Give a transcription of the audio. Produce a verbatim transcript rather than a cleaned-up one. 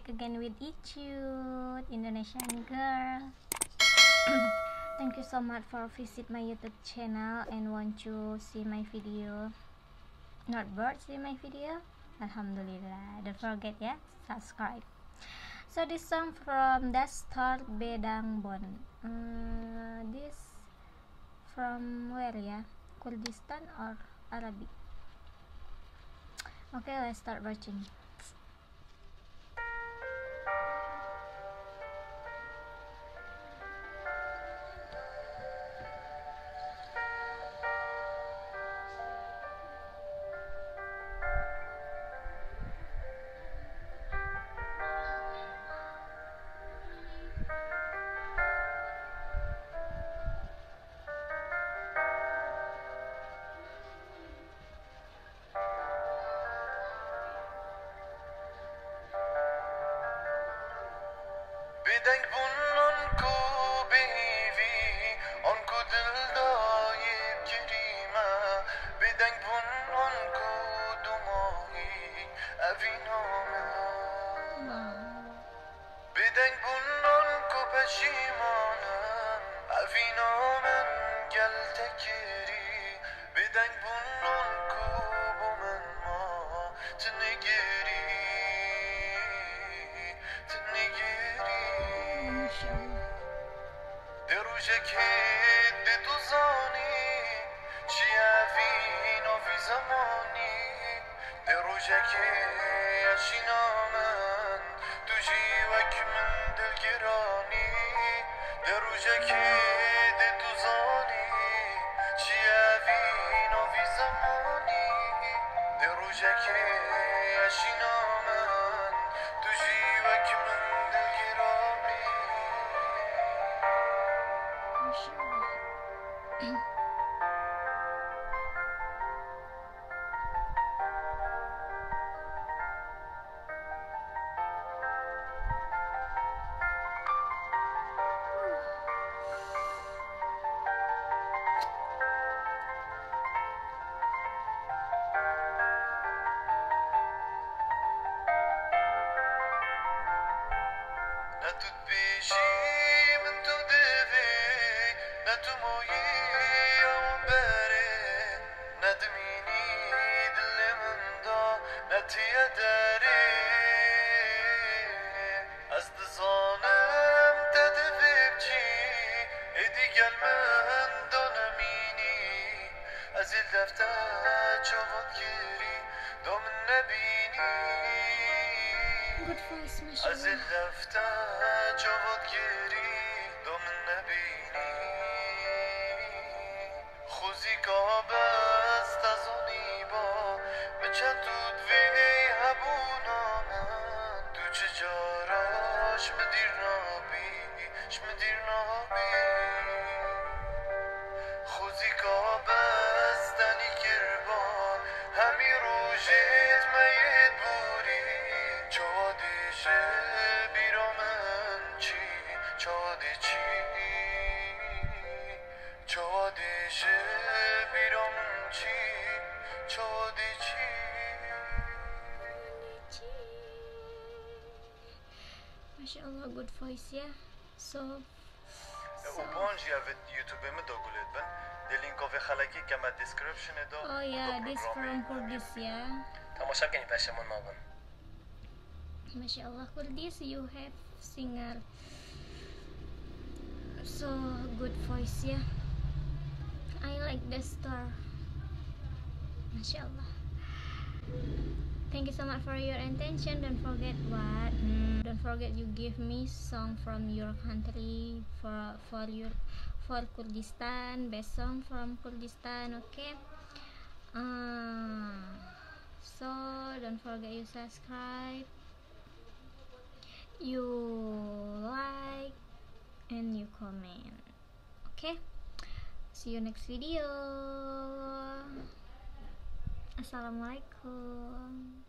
again with Icut, Indonesian girl. Thank you so much for visit my YouTube channel and want to see my video. Not bored see my video. Alhamdulillah. Don't forget, yeah, subscribe. So this song from Dastar Bedangbon. Uh, this from where, yeah? Kurdistan or Arabic? Okay, let's start watching. Bêdeng bûn anku bêhîvî, anku dildayê kirî me. Bêdeng bûn anku dumahî, evîna min. Bêdeng bûn anku peşîman in, evîna min gel te kirî. Bêdeng bûn anku bo min ma, tu nigirî, tu nigirî. Dê rojekê dê tu zanî, çi ye vî navî zemanî. Dê rojekê eşîna min, tu jî wek min dilgiranî. Dê rojekê dê tu zanî, çi ye vî navî zemanî. Dê rojekê eşîna min, tu jî wek min dilgiranî. Ne tu dibêjî min tu divê, ne tu moyî ew berê, ne dimînî dilê min da, ne tu ye derê. Ez dizanim te divê biçî, êdî gel min da nemînî. Ez ê li dev te çavat girî, da min nebînî. Good voice, maşallah. Ez ê li dev te çavat girî, da min nebînî. Xwezîka bes te zanîba, min çend tu divê hebûna min, tu çi cara ji min dîr nabî, ji min dîr nabî. Xwezîka bes tenî kirba, hemî rojê me yê borî, çawa dê ji bîra min çî, çawa dê çî. Çawa dê ji bîra min çî, çawa dê çî. Maşallah, good voice, yeah. So, û so. Bon jî ev YouTube min de gulêt bin. Dê lînka vê xelekî keme descriptionê de. Oh yeah, this from Kurdistan. Temaşa kenî peşeman nabin. Mashallah, Kurdis, you have singer. So good voice, yeah. I like the star. Mashallah. Thank you so much for your attention. Don't forget what? Hmm, don't forget you give me song from your country for, for your, for Kurdistan. Best song from Kurdistan, okay? Uh, so don't forget you subscribe, you like, and you comment. Okay? See you next video. Assalamualaikum.